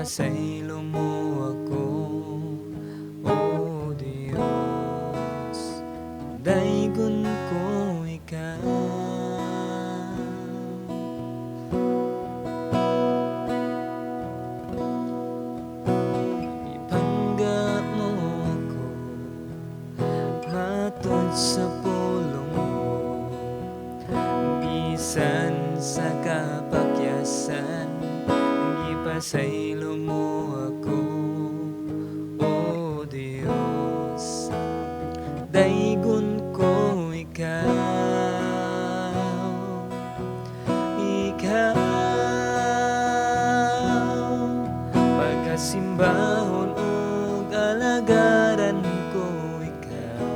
Gipasaylo mo ako, O Dios, daygon ko ikaw. Ipangga mo ako matud sa pulong mo, bisan sa kapakyasan, gipasaylo mo ako, O Dios, daygon ko ikaw. Ikaw pagkasimbahon ug alagaran ko ikaw,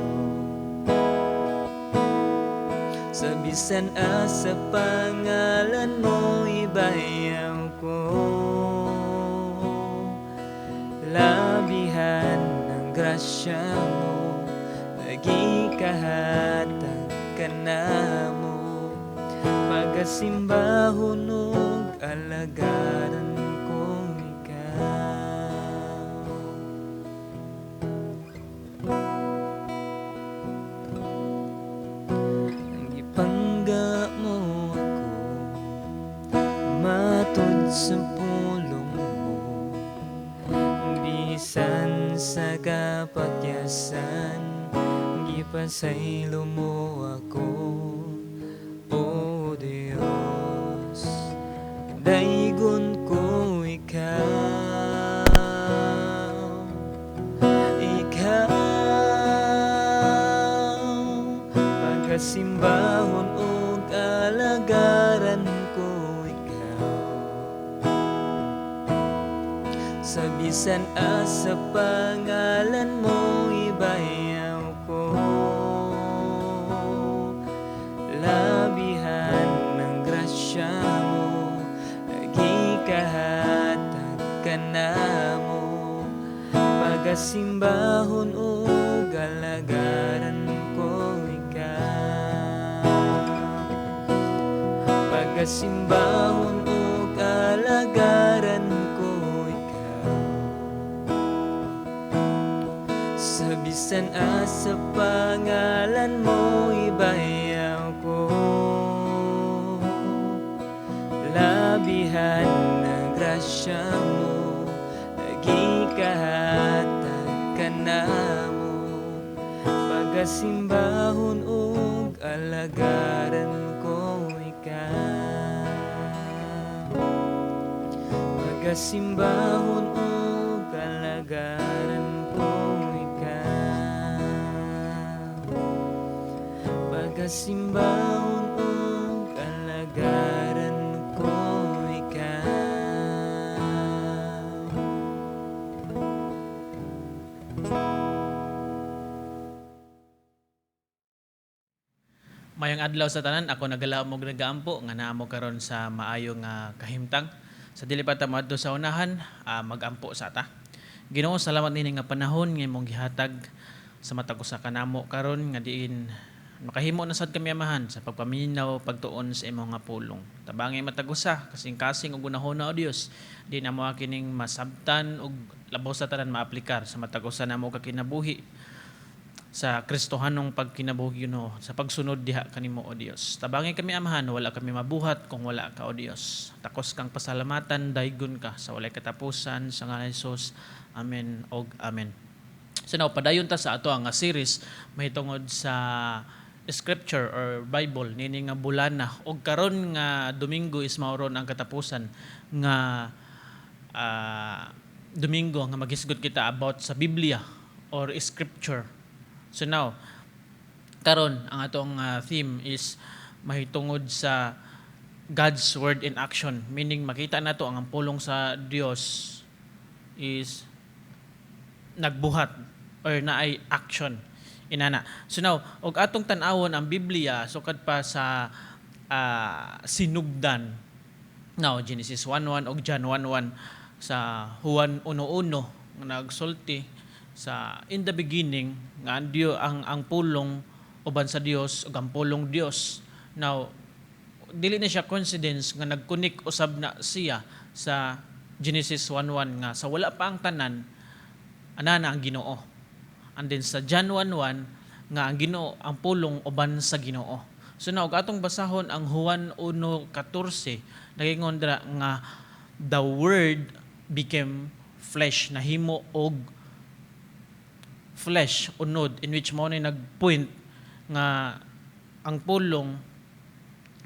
sa bisan asa pangalan mo ibayaw ko. Labihan ng grasya mo, nagikahatag ka na mo, pagkasimbahon ug alagaran ko ikaw. Gipangga mo ako matud sa pulong mo, bisan sa kapakyasan, gipasaylo mo ako, O Dios, daygon ko ikaw. Ikaw pagkasimbahon ug alagaran ko ikaw, sa bisan asa pangalan mo ibayaw ko. Labihan ng grasya mo, nagikahatag ka na mo, pagkasimbahon ug alagaran ko ikaw. Pagkasimbahon ug alagaran ko ikaw, sa bisan asa pangalan mo ibayaw ko. Labihan ng grasya mo, nagikahatag ka na mo, pagkasimbahon ug alagaran ko ikaw. Pagkasimbahon ug alagaran ko ikaw. Pagkasimbahon ug alagaran ko ikaw. Mayong adlaw sa tanan, ako nagalaom og nagaampo nga naa mo karon sa maayo nga kahimtang. Sa dili pa ta moadto sa unahan, magampo sa ta. Ginoo, salamat nini nga panahon nga imong gihatag sa matag usa ka namo karon nga diin makahimo na sad kami, Amahan, sa pagpaminaw, pagtuon sa imong nga pulong. Tabangi matag usa kasing-kasing ug hunahuna, o Dios, di namo kining masabtan ug labaw sa tanan maaplikar sa matag usa namo ka kinabuhi sa Kristohanong pagkinabuhi, no, sa pagsunod diha kanimo, o Dios. Tabangi kami, Amahan, wala kami mabuhat kung wala ka, o Dios. Takos kang pasalamatan, daygon ka sa walay katapusan sa ngalan ni Jesus. Amen og amen. So now, padayon ta sa ato ang series mahitungod sa scripture or Bible nini nga bulana, og karon nga Domingo is mao ron ang katapusan nga Domingo nga maghisgot kita about sa Biblia or scripture. So now, karon ang atong theme is mahitungod sa God's word in action, meaning makita nato ang pulong sa Dios is nagbuhat or naay action inana. So now, og atong tan-awon ang Biblia sukad pa sa sinugdan. Now, Genesis 1:1 og John 1:1, sa Juan 1:1 nga nagsulti sa in the beginning nga ang Diyo, ang pulong uban sa Dios ug ang pulong Dios. Now, dili na siya coincidence nga nagkunik usab na siya sa Genesis 1:1 nga sa wala pa ang tanan, anana ang Ginoo. And then sa John 1:1 nga ang Ginoo, ang Pulong uban sa Ginoo. So now, ug atong basahon ang Juan 1:14, nagingon dira nga the Word became flesh, nahimo og flesh unod, in which mao ni nagpoint nga ang Pulong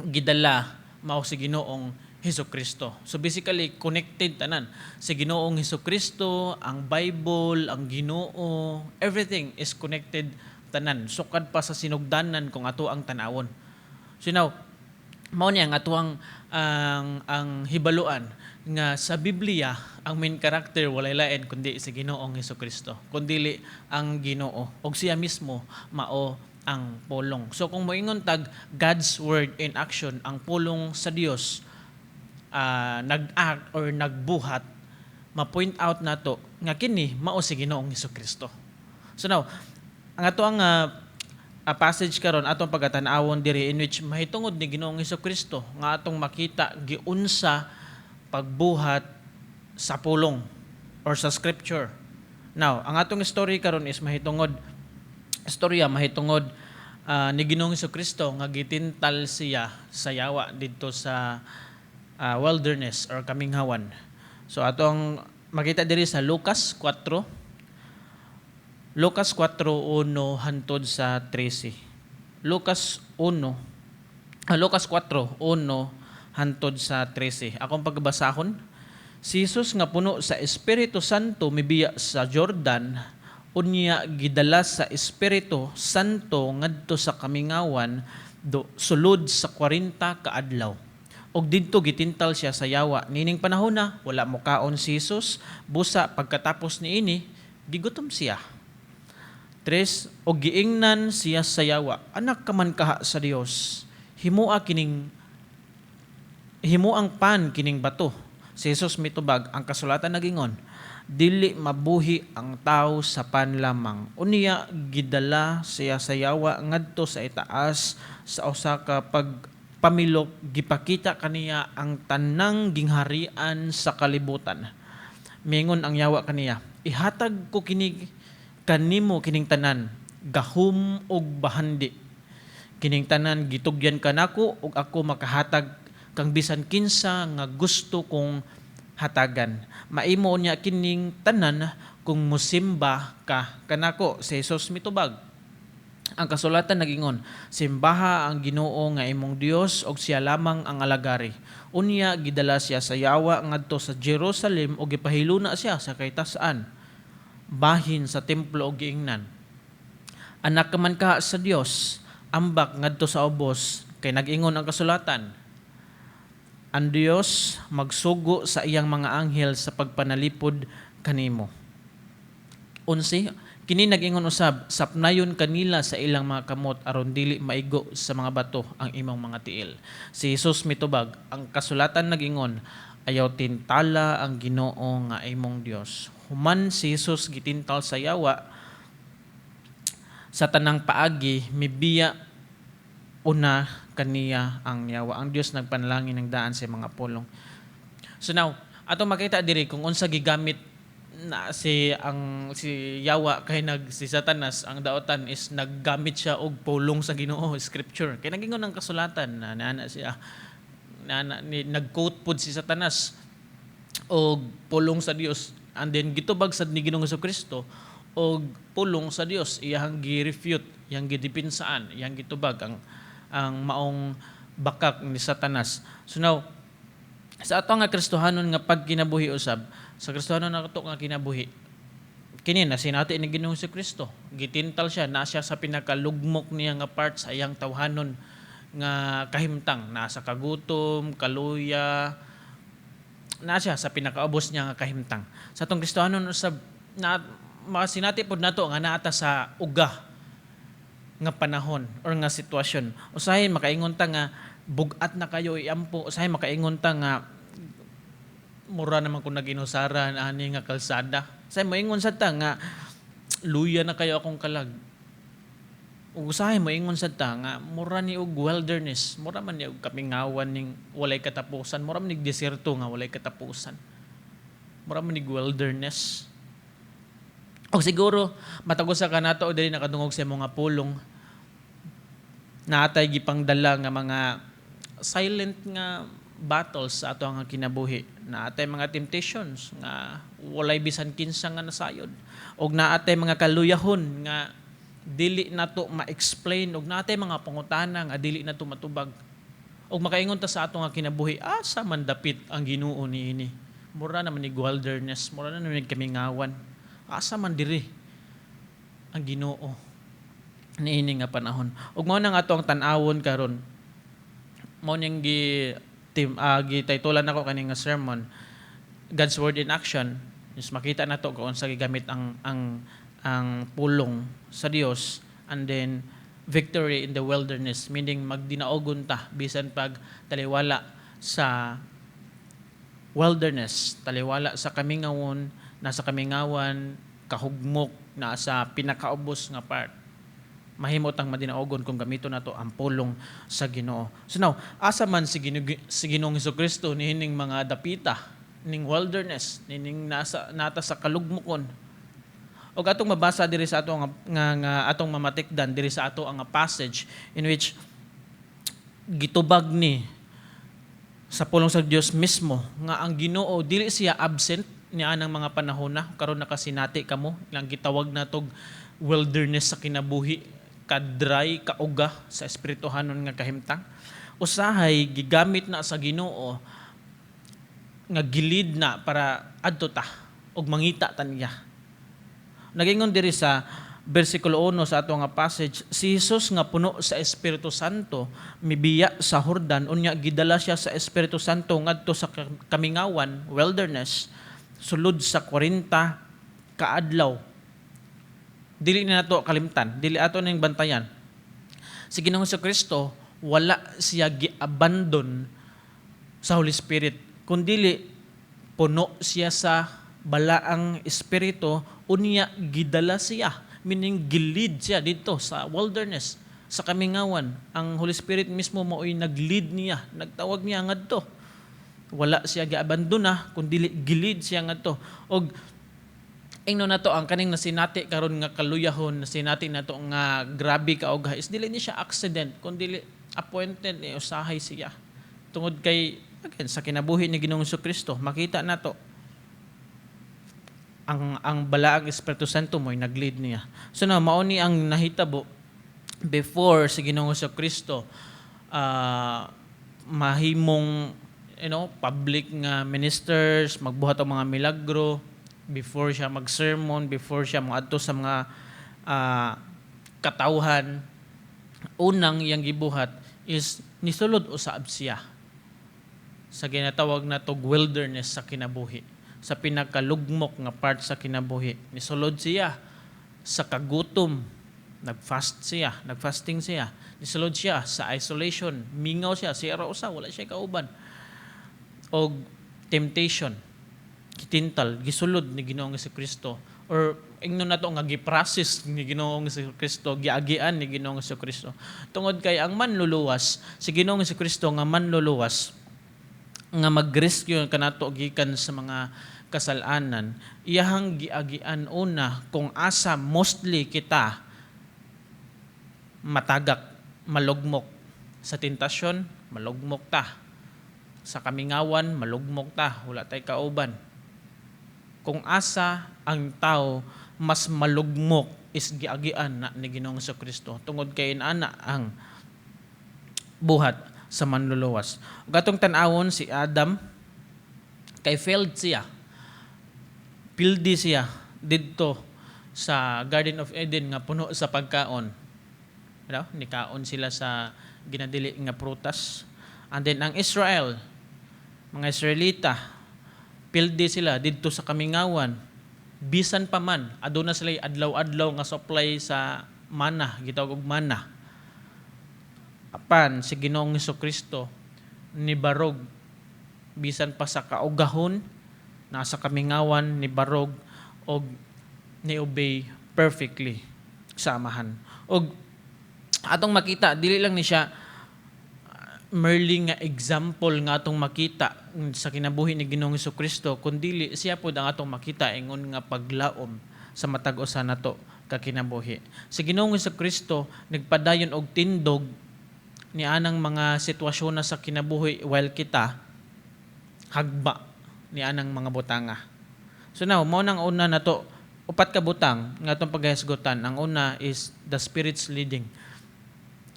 gidala mao si Ginoong Hesus Kristo. So basically, connected tanan. Si Ginoong Hesus Kristo, ang Bible, ang Ginoo, everything is connected tanan. Sukad pa sa sinugdanan kung ato ang tanawon. So now, mao niya ang atuang ang hibaluan nga sa Biblia, ang main character walay lain kundi si Ginoong Hesus Kristo, kundili ang Ginoo ug siya mismo mao ang Pulong. So kung moingon tag God's word in action, ang pulong sa Dios nag-act or nagbuhat, ma-point out nato nga kini mao si Ginoong Hesus Kristo. So now, ang ato ang passage karon, atong pagatan-awon diri, in which mahitungod ni Ginoong Hesus Kristo nga atong makita giunsa pagbuhat sa pulong or sa scripture. Now, ang atong story karon is mahitungod istorya mahitungod ni Ginoong Hesus Kristo nga gitintal siya sa yawa didto sa wilderness or kaminghawan. So atong makita diri sa Lucas 4, Lucas 4:1 hantod sa 13. Lucas 1, Lucas 4:1 hantod sa 13. Akong pagbasahon: Si Jesus nga puno sa Espiritu Santo mibiya sa Jordan, unya gidala sa Espiritu Santo ngadto sa kamingawan do sulod sa 40 ka adlaw. Og didto gitintal siya sa yawa. Nining panahon na wala mokaon si Jesus, busa pagkatapos niini gigutom siya. Tres, og giingnan siya sa yawa, "Anak ka man kaha sa Dios, himoang pan kining bato." Si Jesus mitubag, "Ang kasulatan nagingon, dili mabuhi ang tao sa pan lamang." Unya gidala siya sa yawa ngadto sa itaas sa usa ka pagpamilok, gipakita kaniya ang tanang gingharian sa kalibutan. Mingon ang yawa kaniya, "Ihatag ko kini kanimo kining tanan, gahom ug bahandi. Kining tanan gitugyan kanako ug ako makahatag kang bisan kinsa nga gusto kong hatagan. Maimo niya kining tanan kung musimba ka kanako." Si Jesus mitubag, "Ang kasulatan nagingon, simbaha ang Ginoo nga imong Dios ug siya lamang ang alagari." Unya gidala siya sa yawa ngadto sa Jerusalem ug gipahiluna siya sa kaytas-an bahin sa templo og giingnan, "Anak ka man ka sa Dios, ambak ngadto sa ubos, kay nag-ingon ang kasulatan, ang Dios magsugo sa iyang mga anghel sa pagpanalipod kanimo." 11, kini nag-ingon usab, "Sapnayon kanila sa ilang mga kamot aron dili maigo sa mga bato ang imong mga tiil." Si Jesus mitubag, "Ang kasulatan nag-ingon, ayaw tintala ang Ginoo nga imong Dios." Human si Jesus gitintal sa yawa sa tanang paagi, mibiya una kaniya ang yawa. Ang Dios nagpanalangin ng daan sa mga pulong. So now, ato makita diri kung unsa gigamit na si yawa, kay nag si Satanas, ang daotan is naggamit siya og pulong sa Ginoo, scripture. Kay nagingon ang kasulatan na nana siya na, ni, nag-quote pud si Satanas og pulong sa Dios, and then gitubag sad ni Ginoong Kristo og pulong sa Dios, iyang gi-refute, iyang gidepensaan, iyang gitubag ang maong bakak ni Satanas. So now, sa ato nga Kristohanon nga pagkinabuhi usab, sa Kristohanon na ato nga kinabuhi, kini na sinati ni Ginoong Kristo. Gitintal siya, na siya sa pinakalugmok niya nga part sa iyang tawhanon nga kahimtang, nasa kagutom, kaluya, na siya sa pinakaubos niya nga kahimtang. Sa atong Kristohanon usab na masinati pod nato nga naata sa uga nga panahon or nga sitwasyon. Usahay makaingon ta nga bugat na kayo iampo, usahay makaingon ta nga mura naman kung naginusara na ani nga kalsada. Usahay moingon sad ta nga luya na kayo akong kalag. Ug usahay moingon sad ta nga mura ni og wilderness, mura man ni og kamingawan ning walay katapusan, mura man ni desierto nga walay katapusan. Mura man nig wilderness. O siguro matag usa kanato diri nakadungog sa imong nga pulong, naa tay gipangdala nga mga silent nga battles sa ato nga kinabuhi. Naa tay mga temptations nga walay bisan kinsa nga nasayod. Og naa tay mga kaluyahon nga dili nato ma-explain, og naa tay mga pangutana nga dili nato matubag. Og makaingon ta sa ato nga kinabuhi, "Asa man dapit ang Ginoo niini? Mura naman ni wilderness, mura na naman kamingawan. Asa man diri ang Ginoo niini nga panahon?" Ug mao nang ato ang tan-awon karon. Mao ning gi team gitaytolan nako kani nga sermon, God's Word in Action. Is makita nato kung unsa gigamit ang pulong sa Dios, and then victory in the wilderness, meaning magdinaogon ta bisan pag taliwala sa wilderness, taliwala sa kamingawon, nasa kamingawan, kahugmok, nasa pinakaubos nga part. Mahimo tang madinaogon kung gamito nato ang pulong sa Ginoo. So now, asa man si Ginoong Kristo niining mga dapita, ning wilderness, nining nasa nata sa kalugmokon? Og atong mabasa diri sa ato nga atong mamatikdan diri sa ato ang passage in which gitubag ni sa pulong sa Dios mismo nga ang Ginoo dili siya absent niya anang mga panahon na karon nakasinati kamo lang gitawag natog wilderness sa kinabuhi, ka-dry, kauga sa espirituhanon nga kahimtang. Usahay gigamit na sa Ginoo nga gi-lead na para adto ta og mangita ta niya. Nagingon diri sa versikulo 1 sa ato nga passage, si Jesus nga puno sa Espiritu Santo mibiya sa Jordan, unya gidala siya sa Espiritu Santo ngadto sa kamingawan, wilderness, sulod sa 40 kaadlaw. Dili na nato kalimtan, dili ato ning bantayan. Si Ginoong Kristo, wala siya gi-abandon sa Holy Spirit, kundili puno siya sa Balaang Espiritu, unya gidala siya, meaning gi-lead siya dito sa wilderness, sa kamingawan. Ang Holy Spirit mismo mao'y nag-lead niya, nagtawag niya ngadto. Wala siya giabandona, kundi gi-lead siya ngadto. Og ingno nato, ang kaning nasinati karon nga kaluyahon, nasinati nato nga grabe ka og is dili ni siya accident, kundi appointed ni usahay siya. Tungod kay, again, sa kinabuhi ni Ginoong Kristo, makita nato ang Balaang Espiritu Santo mo'y nag-lead niya. So na mao ni ang nahitabo before si Ginoong Kristo mahimong public nga ministers, magbuhat og mga milagro, before siya mag-sermon, before siya moadto sa mga katawhan, unang iyang gibuhat is nisulod usab siya sa ginatawag na tog wilderness sa kinabuhi, sa pinakalugmok nga part sa kinabuhi. Nisulod siya sa kagutom, nagfast siya, nagfasting siya. Nisulod siya sa isolation, mingaw siya, siya ra usa, wala siya kauban. Og temptation, gitintal, gisulod ni Ginoong Kristo or ingnon nato nga gi-process ni Ginoong Kristo, giagian ni Ginoong Kristo. Tungod kay ang manluluwas, si Ginoong Kristo nga manluluwas nga mag-rescue kanato gikan sa mga kasalanan, iyahang giagian una kung asa mostly kita matagak, malugmok. Sa tentasyon, malugmok ta. Sa kamingawan, malugmok ta, wala tay kauban. Kung asa ang tao mas malugmok is giagian na ni Ginoong Kristo, tungod kay ana ang buhat sa manluluwas. Ug atong tan-awon si Adam, kay failed siya. Pildi siya didto sa Garden of Eden nga puno sa pagkaon. Ano? Nikaon sila sa ginadili nga prutas. And then ang Israel, mga Israelita, pildi sila didto sa kamingawan. Bisan pa man, aduna sila adlaw-adlaw nga supply sa mana, gitawag og mana. Apan si Ginoong Kristo nibarog bisan pa sa kaugahon, nasa kamingawan, nibarog og ni-obey perfectly sa Amahan. Og atong makita, dili lang ni siya merely nga example nga atong makita. sa kinabuhi ni Ginoong Kristo, kundili siya pod ang atong makita ingon nga paglaom sa matag usa nato ka kinabuhi. Si Ginoong Kristo nagpadayon og tindog ni anang mga sitwasyon na sa kinabuhi while kita hagba ni anang mga butanga. So now, mao nang una nato upat ka butang nga atong paghisgutan. Ang una is the Spirit's leading.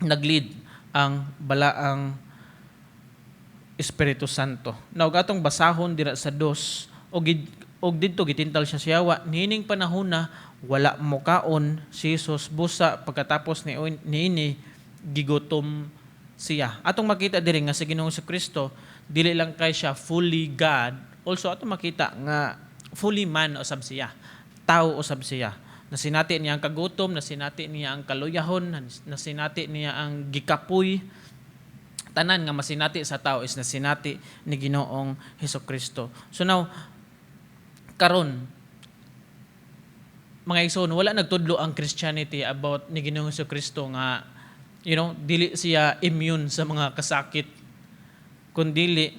Nag-lead ang Balaang Espiritu Santo. Now, atong basahon dira sa 2 og didto gitintal siya sa yawa niining panahon na wala mokaon si Jesus, busa pagkatapos ni niini gigutom siya. Atong makita diri nga sa Ginoong Kristo, dili lang kay siya fully God, also atong makita nga fully man usab siya. Tao usab siya. Nasinati niya ang kagutom, nasinati niya ang kaluyahon, nasinati niya ang gikapoy. Tanan nga masinati sa tao is nasinati ni Ginoong Hesus Kristo. So now, karon mga igsoon, wala nagtudlo ang Christianity about ni Ginoong Hesus Kristo nga dili siya immune sa mga kasakit, kundili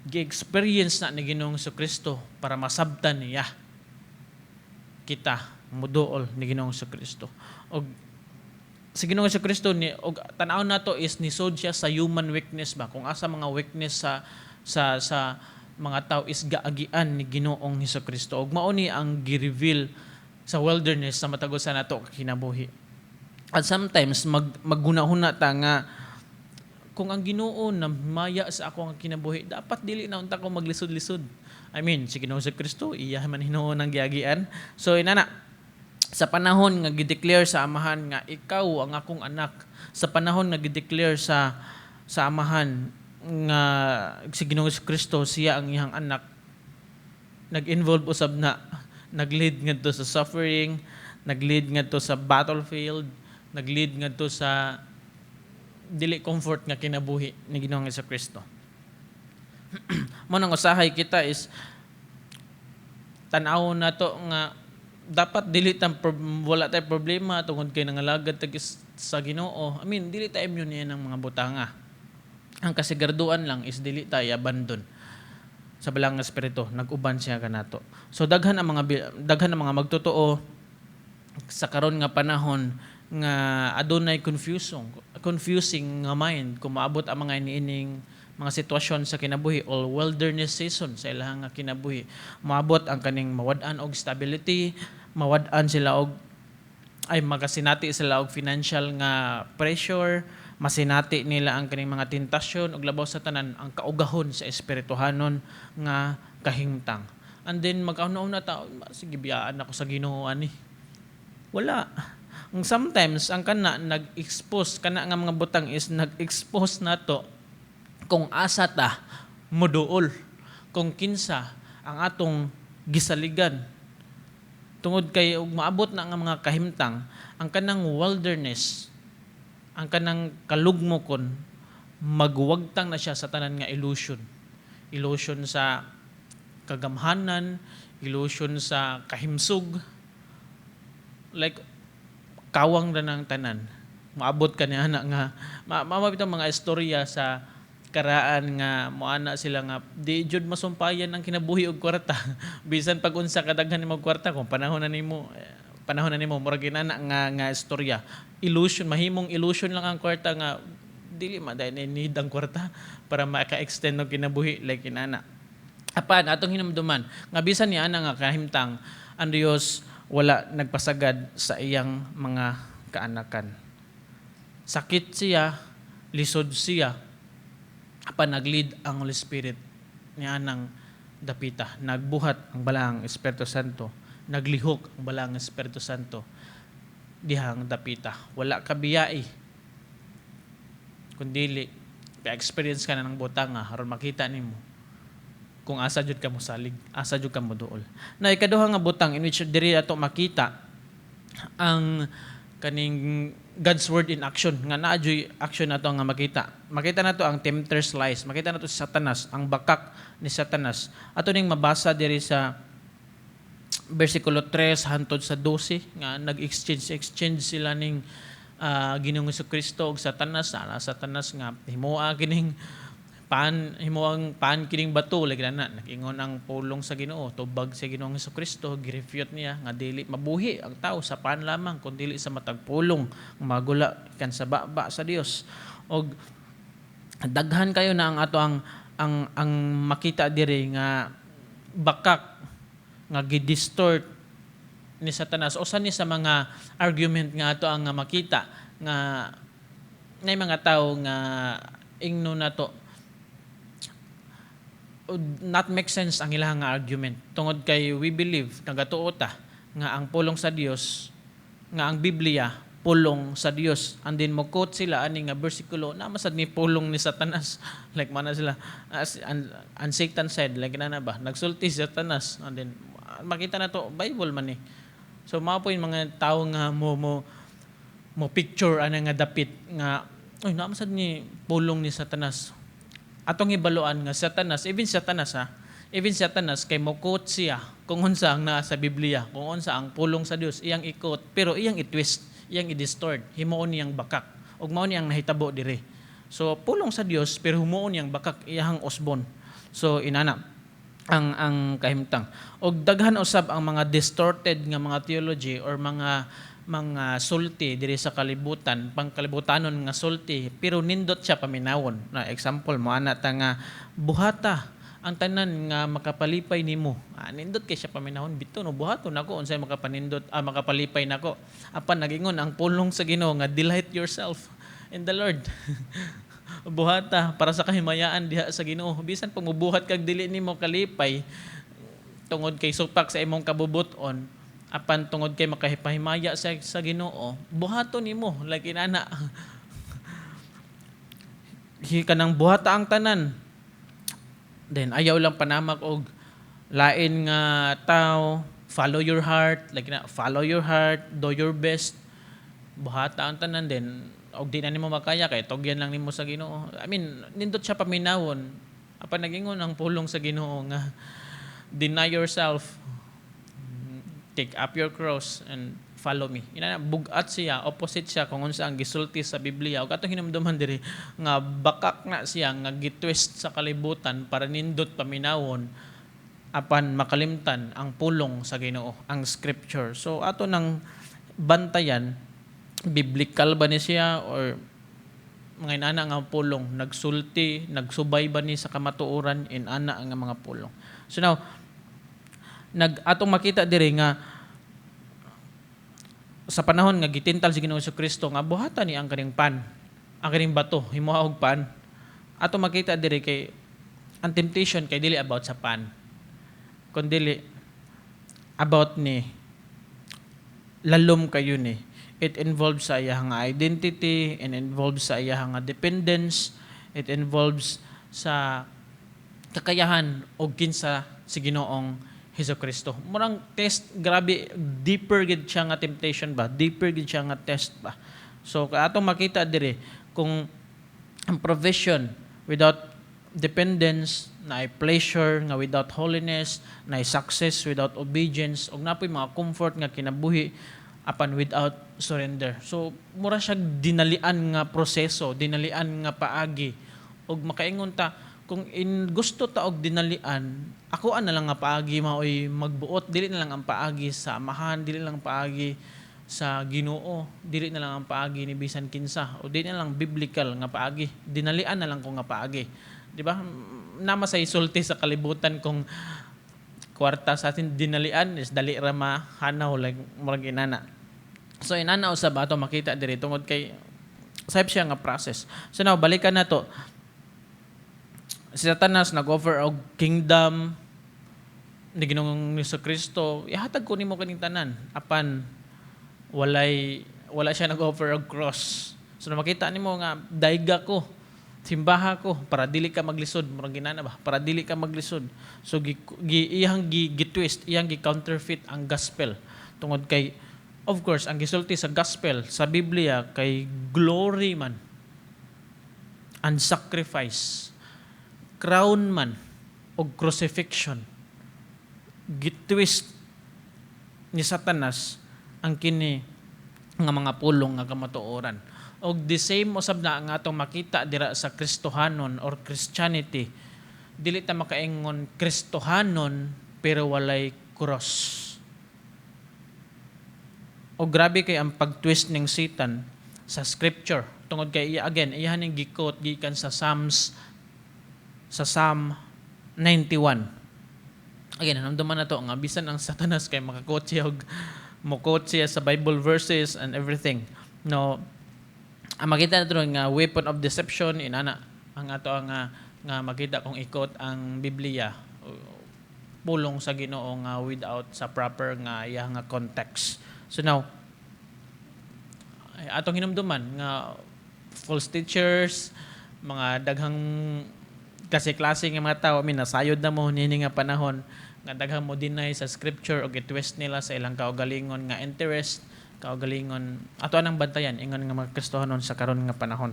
gi-experience na ni Ginoong Hesus Kristo para masabtan niya kita muduol ni Ginoong Hesus Kristo. Og si Ginoong Hesus Kristo ni og tan-aw nato is nisod siya sa human weakness ba, kung asa mga weakness sa mga tao is gaagian ni Ginoong Hesus Kristo, ug mao ni ang gi-reveal sa wilderness sa matag usa nato kinabuhi. At sometimes maggunahuna ta nga kung ang Ginoo namaya sa ako ang kinabuhi, dapat dili na unta ko maglisod-lisod. I mean, si Ginoong Hesus Kristo, iya man hinuon ang giagian. So inana, sa panahon nga gi-declare sa Amahan nga ikaw ang akong anak, sa panahon nga gi-declare sa Amahan nga si Ginoong Kristo siya ang iyang anak, nag-involve usab na, nag-lead ngadto sa suffering, nag-lead ngadto sa battlefield, nag-lead ngadto sa dili comfort nga kinabuhi ni Ginoong Kristo. Mao nang usahay kita is tan-aw nato nga dapat dili ta wala tay problema tungod kay nangalagad tag sa Ginoo. I mean, dili ta immune niya ng mga butanga. Ang kasiguraduan lang is dili ta i-abandon sa Balaang Espiritu, nag-uban siya kanato. So daghan ang mga magtotoo sa karon nga panahon nga adunay confusing confusing nga mind kung maabot ang mga iniining mga sitwasyon sa kinabuhi or wilderness season sa ilang nga kinabuhi. Maabot ang kaning mawad-an og stability, mawad-an sila og ay magasinati sila og financial nga pressure, masinati nila ang kaning mga tentasyon ug labaw sa tanan ang kaugahon sa espirituhanon nga kahimtang. And then mag-una ta, "Sige, biyaan ako sa Ginoo ani." Wala. Ang sometimes ang kana nag-expose kana nga mga butang is nag-expose nato kung asa ta moduol, kung kinsa ang atong gisaligan, tungod kay ug maabot na ang mga kahimtang, ang kanang wilderness, ang kanang kalugmokon, magwagtang na siya sa tanan nga illusion, illusion sa kagamhanan, illusion sa kahimsog, like kawang na ng tanan. Maabot ka niya ana nga ma bitong mga istorya sa karaan nga moana sila nga di jud masumpayan ang kinabuhi og kwarta. Bisan pag unsa kadaghan nimo og kwarta, kung panahon na nimo panahon na nimo, murag inana nga nga istorya, illusion, mahimong illusion lang ang kwarta nga dili man dahil need ang kwarta para maka-extend og kinabuhi, like inana. Apan atong hinumduman nga bisan niya ana nga kahimtang, ang Dios wala nagpasagad sa iyang mga kaanakan. Sakit siya, lisod siya, apan nag-lead ang Holy Spirit niya nang dapita. Nagbuhat ang Balaang Espiritu Santo, naglihok ang Balaang Espiritu Santo dihang dapita. Wala ka biyai, kundili ka-experience ka na ng butanga aron makita nimo kung asa jud ka mosalig, asa jud ka moduol. Na ikaduha nga butang in which diri ato makita ang kaning God's word in action, nga naa juy action nato nga makita. Makita nato ang tempter's lies, makita nato si Satanas, ang bakak ni Satanas. Ato ning mabasa diri sa versikulo 3 hantod sa 12 nga nag-exchange exchange sila ning Ginoong Kristo ug Satanas. Ana Satanas nga himoa kining Pan himo ang pan kining bato, like na nag-ingon ang pulong sa Ginoo, tubag sa Ginoong Kristo, girefute niya nga dili mabuhi ang tao sa pan lamang kun dili sa matag pulong magula kan sa baba sa Dios. Og daghan kayo na ang ato ang makita diri nga bakak nga gidistort ni Satanas. Usa ni sa mga argument nga ato ang makita nga nay mga tawo nga ingno nato not make sense ang ilang nga argument tungod kay we believe, nagatuo ta nga ang pulong sa Dios, nga ang Biblia pulong sa Dios, and then mo quote sila ani nga bersikulo na masad ni pulong ni Satanas, like mana sila as and Satan said, like na ba nagsulti si Satanas, and then makita na to Bible man ni. So mao po yung mga tao nga mo picture ana nga dapit nga oy naa masad ni pulong ni Satanas. Atong hibaluan nga Satanas, even Satanas ha, even Satanas kay mo quote siya kung unsa ang naa sa Biblia, kung unsa ang pulong sa Dios, iyang i-quote pero iyang i-twist, iyang i-distort, himuon niyang bakak. Ug mao niyang nahitabo diri. So pulong sa Dios pero himuon niyang bakak, iyang usbon. So inana ang kahimtang. Og daghan usab ang mga distorted nga mga theology or mga sulti diri sa kalibutan, pangkalibutanon nga sulti, pero nindot siya paminawon. Na example mo ana ta nga buhata ang tanan nga makapalipay nimo. Ah, nindot kay siya paminawon bito no, buhaton nako unsay makapanindot, makapalipay nako. Apan nagingon ang pulong sa Ginoo nga delight yourself in the Lord. Buhata para sa kahimayaan diha sa Ginoo. Bisan pag mubuhat kag dili nimo kalipay tungod kay supak sa imong kabubuton, apan tungod kay makahipahimaya sa Ginoo, buhaton nimo, like inana. Hi kanang buhata ang tanan. Then ayaw lang panamak og lain nga tao, follow your heart, like na follow your heart, do your best. Buhata ang tanan din og di na nimo makaya kay tugyan lang nimo sa Ginoo. I mean, nindot siya paminawon. Apan nagingon ang pulong sa Ginoo nga deny yourself, take up your cross and follow me. Ina bugat siya, opposite siya kung unsa ang gisulti sa Biblia. Ug atong hinumduman diri nga bakak na siya nga gitwist sa kalibutan para nindot paminawon apan makalimtan ang pulong sa Ginoo, ang scripture. So ato nang bantayan, biblical ba ni siya or mga inana nga pulong nagsulti, nagsubay ba ni sa kamatuoran inana nga mga pulong. So now nag atong makita diri nga sa panahon nga gitintal si Ginoong Kristo nga buhatan ni ang kaning pan, ang kaning bato, himuha og pan. Atong makita diri kay ang temptation kay dili about sa pan, kundi about ni lalom kayo ni. It involves sa iyang identity, it involves sa iyang dependence, it involves sa kakayahan og kinsa si Ginoong Hesus Kristo. Murang test, grabe, deeper gid siya nga temptation ba? Deeper gid siya nga test ba? So atong makita diri kung ang provision without dependence, na pleasure nga without holiness, na success without obedience, ug napoy mga comfort nga kinabuhi apan without surrender. So mura siya dinalian nga proseso, dinalian nga paagi. Ug makaingon ta kung in gusto ta og dinalian, ako na lang nga paagi maoy magbuot, dili na lang ang paagi sa amahan, dili lang ang paagi sa Ginoo, dili na lang ang paagi ni bisan kinsa o dili na lang biblical nga paagi, dinalian na lang ko nga paagi. Di ba? Nama sa isulti sa kalibutan kung kwarta sa atin dinalian is dali ra mahanaw, like murag inana. So inana usab ato makita diri tungod kay sayop siya nga process. So now balikan na to. Si Satanas nag-offer og kingdom ni Ginoong Kristo, ihatag ko nimo kining tanan apan wala siya nag-offer og cross. So na makita nimo nga dayga ko, simbaha ko para dili ka maglisod, murag ginana ba? Para dili ka maglisod. So gi iyang gi twist, iyang gi counterfeit ang gospel. Tungod kay of course ang gisulti sa gospel sa Biblia kay glory man and sacrifice, crown man og crucifixion. Gitwist ni Satanas ang kini nga mga pulong nga kamatuoran. Og the same usab na nga atong makita dira sa Kristohanon or Christianity. Dili ta makaingon Kristohanon pero walay cross. O grabe kay ang pag-twist ning Satan sa scripture. Tungod kay again, iyahan ning gi-quote gikan sa Psalms, sa Psalm 91. Again, hinumduman nato nga bisan ang Satanas kay maka-quote siya og mo-quote siya sa Bible verses and everything. No, ang makita nato nga weapon of deception inana ang ato ang nga, nga makita kung i-quote ang Biblia, pulong sa Ginoo nga without sa proper nga iya nga context. So now, ay, atong hinumduman nga false teachers, mga daghang kasi klase nga mga tao, I mean, nasayod na mo nini nga panahon nga daghang mo deny sa scripture o gi-twist nila sa ilang kaugalingon nga interest, kaugalingon. Ato anang bantayan ingon nga mga Kristohanon sa karon nga panahon.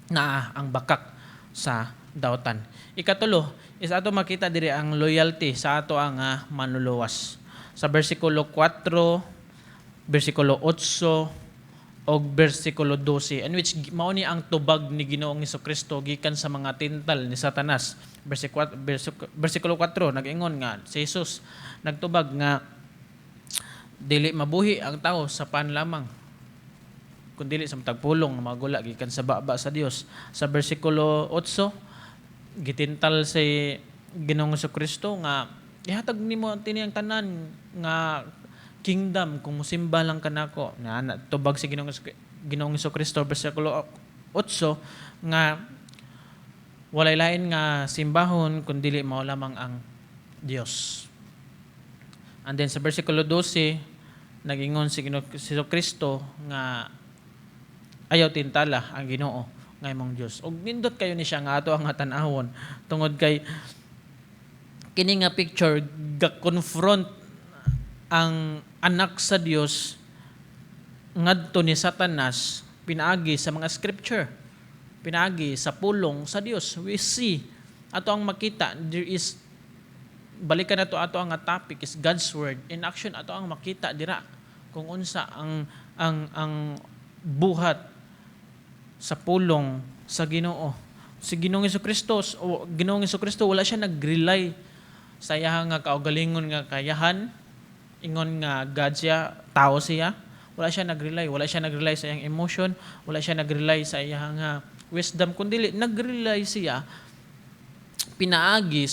Naa ang bakak sa dautan. Ikatulo is ato makita diri ang loyalty sa ato ang manluluwas. Sa versikulo 4, versikulo 8 og versikulo 12, in which mao ni ang tubag ni Ginoong Kristo gikan sa mga tintal ni Satanas. Versikulo 4, nag-ingon nga si Jesus nagtubag nga dili mabuhi ang tao sa pan lamang kundi sa matag pulong nga magula gikan sa baba sa Dios. Sa versikulo 8, gitintal si Ginoong Kristo nga ihatag nimo ang tiniyang tanan nga kingdom kung musimba lang kanako. Na tubag si Ginoong Kristo, versikulo 8, nga walay lain nga simbahon kun dili mao lamang ang Dios. And then sa versikulo 12, nagingon si Ginoong Kristo nga ayaw tintala ang Ginoo nga imong Dios. Og nindot kayo ni siya nga ato ang tan-awon tungod kay kini nga picture ga-confront ang anak sa Dios ngadto ni Satanas pinaagi sa mga scripture, pinaagi sa pulong sa Dios. We see, ato ang makita, there is, balikan nato ato ang topic is God's word in action. Ato ang makita dira kung unsa ang buhat sa pulong sa Ginoo. Si Ginoong Kristo o Ginoong Kristo, wala siya nag-rely sa iyang nga kaugalingon nga kayahan. Ingon nga God siya, tao siya. Wala siya nag-rely sa iyang emotion, wala siya nag-rely sa iyang nga wisdom, kundi nag-rely siya pinaagi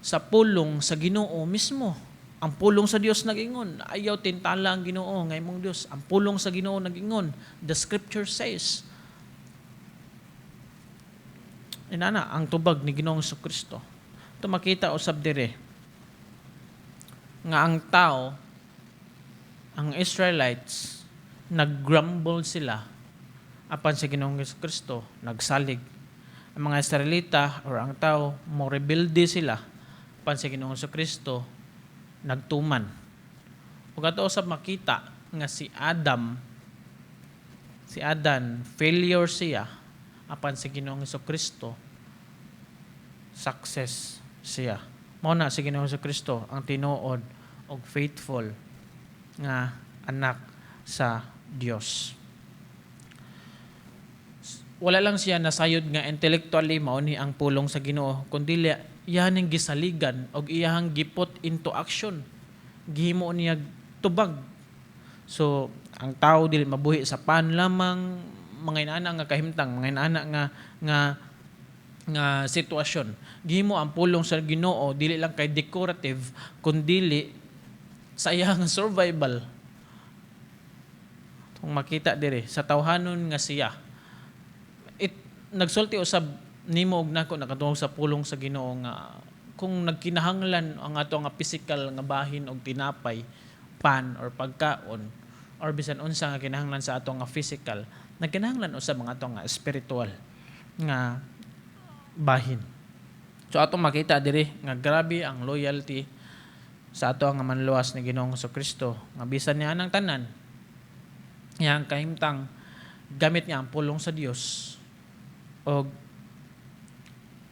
sa pulong sa Ginoo mismo. Ang pulong sa Dios nag-ingon, ayaw tintala ang Ginoo nga imong Dios. Ang pulong sa Ginoo nag-ingon, the scripture says. Inana ang tubag ni Ginoong Kristo. Ito makita usab dire nga ang tao, ang Israelites, nag-grumble sila apan sa Ginoong Kristo nagsalig. Ang mga Israelita or ang tao, mo rebelde sila apan sa Ginoong Kristo nagtuman. Ug ato usab makita nga si Adan, failure siya apan si Ginoong Kristo success siya. Mao na si Ginoong Kristo ang tinuod og faithful nga anak sa Dios. Wala lang siya nasayod nga intellectually mao ni ang pulong sa Ginoo, kundi iyang gisaligan og iyang gi-put into action. Gihimo niya tubag. So, ang tao dili mabuhi sa pan lamang, mga inana nga kahimtang, mga inana nga sitwasyon. Gihimo ang pulong sa Ginoo dili lang kay decorative kundili sa iyang survival. Kung makita dire sa tawhanon nga siya, it nagsulti usab nimo og nako nakadungog sa pulong sa Ginoo nga kung nagkinahanglan ang ato nga physical nga bahin og tinapay, pan or pagkaon or bisan unsa nga kinahanglan sa ato nga physical, nagkinahanglan usab ang ato nga spiritual nga bahin. So atong makita diri nga grabe ang loyalty sa ato nga manluwas ni Ginoong Kristo nga bisan niya anang tanan iyang kahimtang, gamit niya ang pulong sa Dios og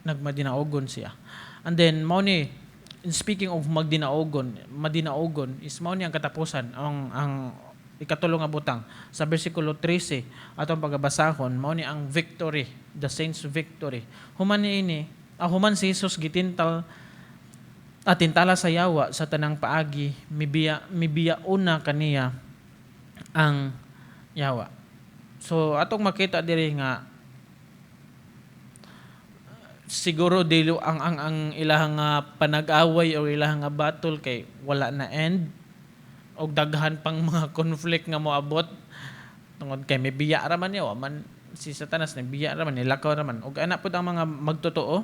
nagmadinaogon siya. And then mao ni, in speaking of magdinaogon, madinaogon is mao ni ang katapusan ang Ikatulo nga butang sa bersikulo 13 atong pagabasahon, mao ni ang victory, the saints' victory. Human niini, human si Jesus gitintal at tintala sa yawa sa tanang paagi, mibiya mibiya una kaniya ang yawa. So atong makita diri nga siguro dili ang ilahang nga panag-away o ilahang nga battle kay wala na end og daghan pang mga conflict nga moabot tungod kay may biya ra man niya, wa man si Satanas biya ra man, nilakaw ra man. Og ana pud ang mga magtotoo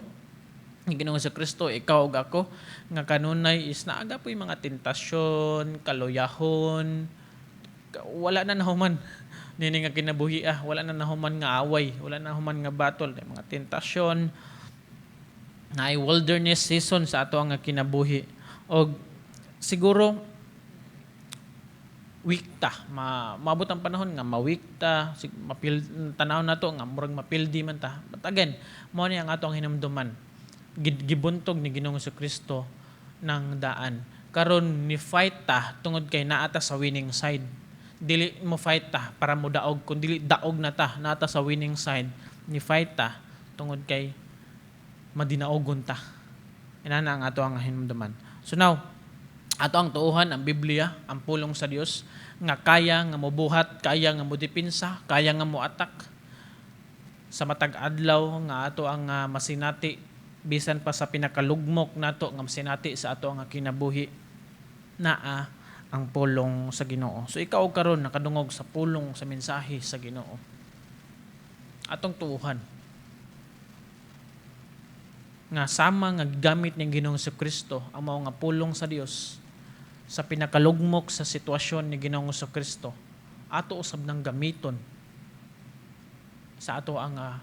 ni Ginoong Kristo, ikaw ug ako nga kanunay is naaga po'y mga tentasyon, kaluyahon, wala na nahuman nini nga kinabuhi, wala na nahuman nga away, wala na nahuman nga battle, mga tentasyon, naay wilderness season sa ato nga kinabuhi. Og siguro weak ta, maabot ang panahon nga ma-weak ta, mapil tanaw nato nga murag mapildi man ta. But again, mao ni ang atong hinumduman: gibuntog ni Ginoong Kristo ng daan. Karon ni fight ta tungod kay naa ta sa winning side. Dili mo fight ta para mo daog, kun dili daog na ta, naa ta sa winning side. Ni fight ta tungod kay madinaogon ta. Inana ang ato ang hinumduman. So now, ato ang tuuhan ang Biblia, ang pulong sa Dios nga kaya nga mobuhat, kaya nga modepinsa, kaya nga moatak sa matag adlaw nga ato ang masinati, bisan pa sa pinakalugmok nato nga masinati sa ato ang kinabuhi, naa ang pulong sa Ginoo. So ikaw karon nakadungog sa pulong, sa mensahe sa Ginoo. Atong tuuhan nga sama nga gamit ng Ginoong Kristo ang mao nga pulong sa Dios sa pinakalugmok sa sitwasyon ni Ginoong Kristo, ato usab nang gamiton sa ato ang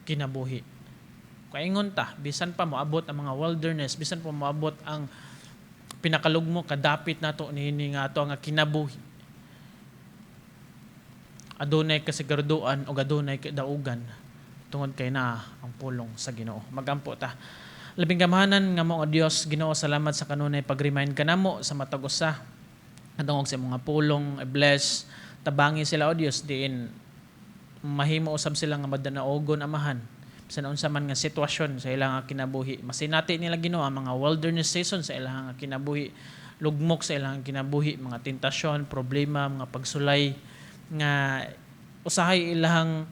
kinabuhi. Kaingon ta, bisan pa moabot ang mga wilderness, bisan pa moabot ang pinakalugmok kadapit nato niini nga ato ang kinabuhi, adunay kasiguraduan o adunay kadaugan tungod kay na ang pulong sa Ginoo. Magampo ta. Labing gamhanan nga mo Dios, Ginoo, salamat sa kanunay pag-remind kanamo sa matag usa. Adungog sa mga pulong, bless, tabangi sila, o Dios, diin mahimo usab sila nga madanaogon, Amahan. Bisan unsa man nga sitwasyon sa ilang kinabuhi. Masinati nila, Ginoo, ang mga wilderness season sa ilang kinabuhi, lugmok sa ilang kinabuhi, mga tentasyon, problema, mga pagsulay nga usahay ilahang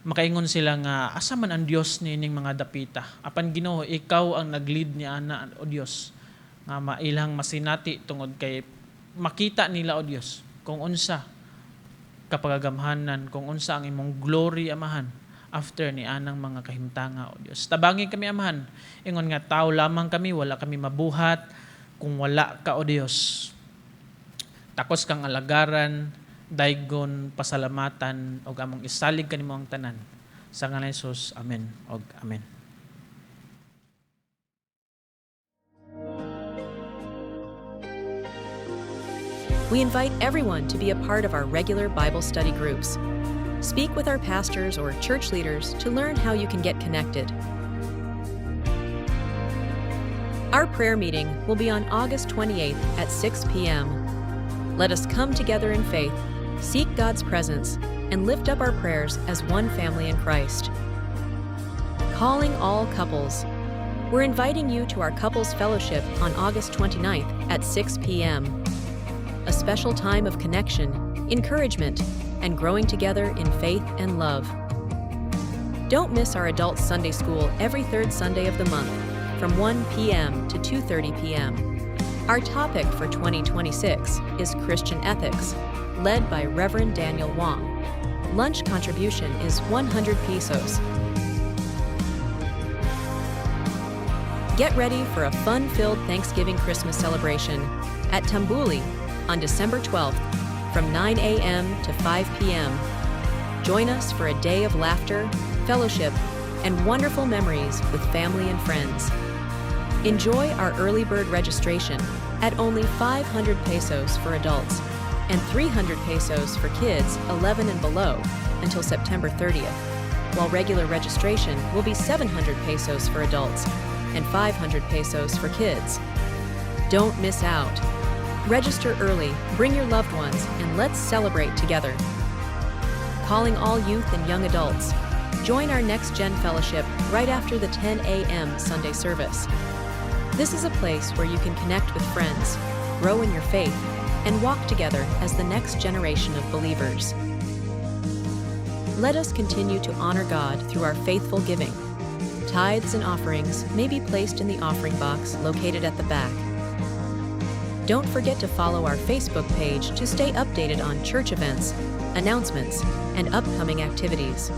makaingon sila nga asa man ang Dios niining mga dapita. Apan Ginoo, ikaw ang nag-lead ni ana, o Dios, nga mailang masinati tungod kay makita nila, o Dios, kung unsa kapagagamhanan, kung unsa ang imong glory, Amahan, after ni anang mga kahimtanga, o Dios. Tabangi kami, Amahan. Ingon nga tao lamang kami, wala kami mabuhat kung wala ka, o Dios. Takos kang alagaran, daygon, pasalamatan og among isalig kanimo ang tanan. Sa ngalan ni Jesus, amen og amen. We invite everyone to be a part of our regular Bible study groups. Speak with our pastors or church leaders to learn how you can get connected. Our prayer meeting will be on August 28th at 6 p.m. Let us come together in faith, seek God's presence, and lift up our prayers as one family in Christ. Calling all couples. We're inviting you to our couples fellowship on August 29th at 6 p.m., a special time of connection, encouragement, and growing together in faith and love. Don't miss our adult Sunday school every third Sunday of the month from 1 p.m. to 2:30 p.m. Our topic for 2026 is Christian ethics, led by Reverend Daniel Wong. Lunch contribution is 100 pesos. Get ready for a fun-filled Thanksgiving Christmas celebration at Tambuli on December 12th from 9 a.m. to 5 p.m. Join us for a day of laughter, fellowship, and wonderful memories with family and friends. Enjoy our early bird registration at only 500 pesos for adults and 300 pesos for kids 11 and below until September 30th, while regular registration will be 700 pesos for adults and 500 pesos for kids. Don't miss out. Register early, bring your loved ones, and let's celebrate together. Calling all youth and young adults. Join our Next Gen Fellowship right after the 10 a.m. Sunday service. This is a place where you can connect with friends, grow in your faith, and walk together as the next generation of believers. Let us continue to honor God through our faithful giving. Tithes and offerings may be placed in the offering box located at the back. Don't forget to follow our Facebook page to stay updated on church events, announcements, and upcoming activities.